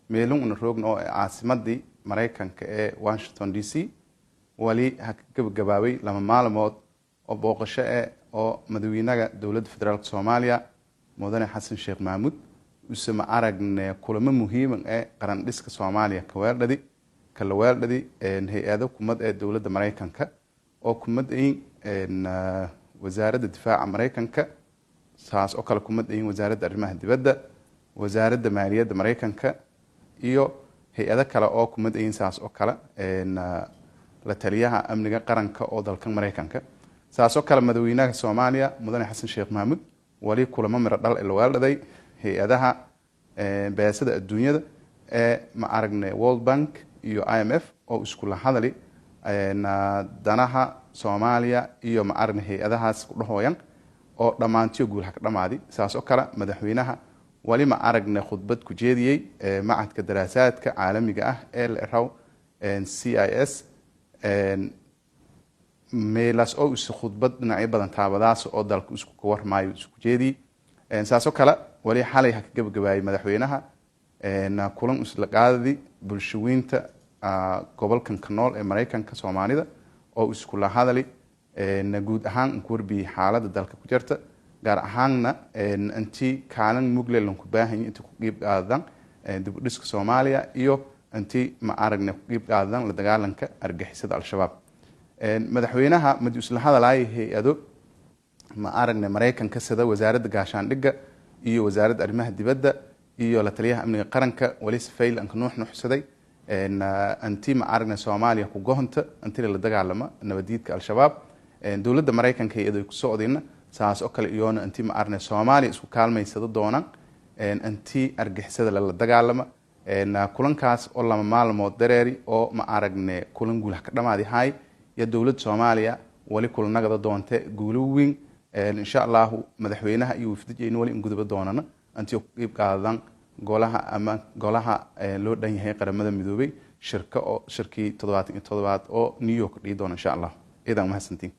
Meelun una roogna oo caasimadii Maraykanka ee Washington DC wali ha ka gabagabaabay 2 maalmood oo booqasho eh oo madaxweynaha Dowladda Federaalka Soomaaliya, Mudane Xasan Sheekh Maxamuud, use ma aragne kulamo muhiima ee qaran dhiska Soomaaliya kaweeldhadi kala weeldhadi hay-ado kumad ee dowladda Maraykanka oo kumad ayin Wasaaradda Difaaca Maraykanka, saas oo kale kumad ayin Wasaaradda Arrimaha Dibadda, Wasaaradda Maaliyadda Maraykanka iyo hay-ado kale oo kumad ayin, saas oo kale la taliyaha amniga qaranka oo dalka Maraykanka. Saas oo kale madaxweynaha Soomaaliya, Mudane Xasan Sheekh Maxamuud, wali kulamo miro dhal la weeldhaday hay-adaha beesada adduunyada ee ma aragne World Bank iyo IMF oo iskula hadali danaha Soomaaliya iyo ma aragne hay-adahaas ku dhahooyan oo dhammaantiyo guul ha ka dhamaadi. Saas oo kale madaxweynaha wali ma aragne khudbad ku jeediyey Macadka Daraasaadka Caalamiga ah ee la eraw CIS, meelaas oo is khudbad dhinacyo badan taabadaas oo dalka isku ka warmaayo isku jeediyey. Saas oo kale wali xalay ha ka gabagabaayay madaxweynaha kulan isla qaadadi bulshaweynta gobolkan ka nool ee Maraykanka Soomaalida oo iskula hadali guud ahaan ku warbiyey xaaladda dalka ku jirta, gaar ahaanna intii kaalin mugle lanku baahanya intii ku qiib qaadadan dib u dhiska Soomaaliya iyo intii ma aragne ku qiib qaadadan la dagaalanka argixisada Al-Shabaab. Madaxweynaha madi isla hadalaaya hay-ado ma aragne Maraykanka sida Wasaaradda Gaashaandhigga iyo Wasaaradda Arrimaha Dibadda iyo la taliyaha amniga qaranka, wali safayl anka nuux nuxsaday anti ma aragne Soomaaliya ku gohonta intii la dagaalama nabadiidka Al-Shabaab. Dowladda Maraykanka hay-ado ku socdayna saas oo kale iyoona intii ma aragne Soomaaliya isku kaalmaysado doonaan intii argixisada lala dagaalama. Kulankaas oo 2 maalmood dareeri oo ma aragne kulan guul ka dhamaadi hay iyo dowladda Soomaaliya wali kulanagada doonte guulo weyn, insha Allahu. Madaxweynaha iyo wafdajeyna wali in guduba doonana intii ku qeyb qaadan golaha ama golaha loo dhan yahay Qaramada Midoobay, shirka oo shirkii 77aad oo New York dhihi doona, insha Allah. Iidan mahadsantiin.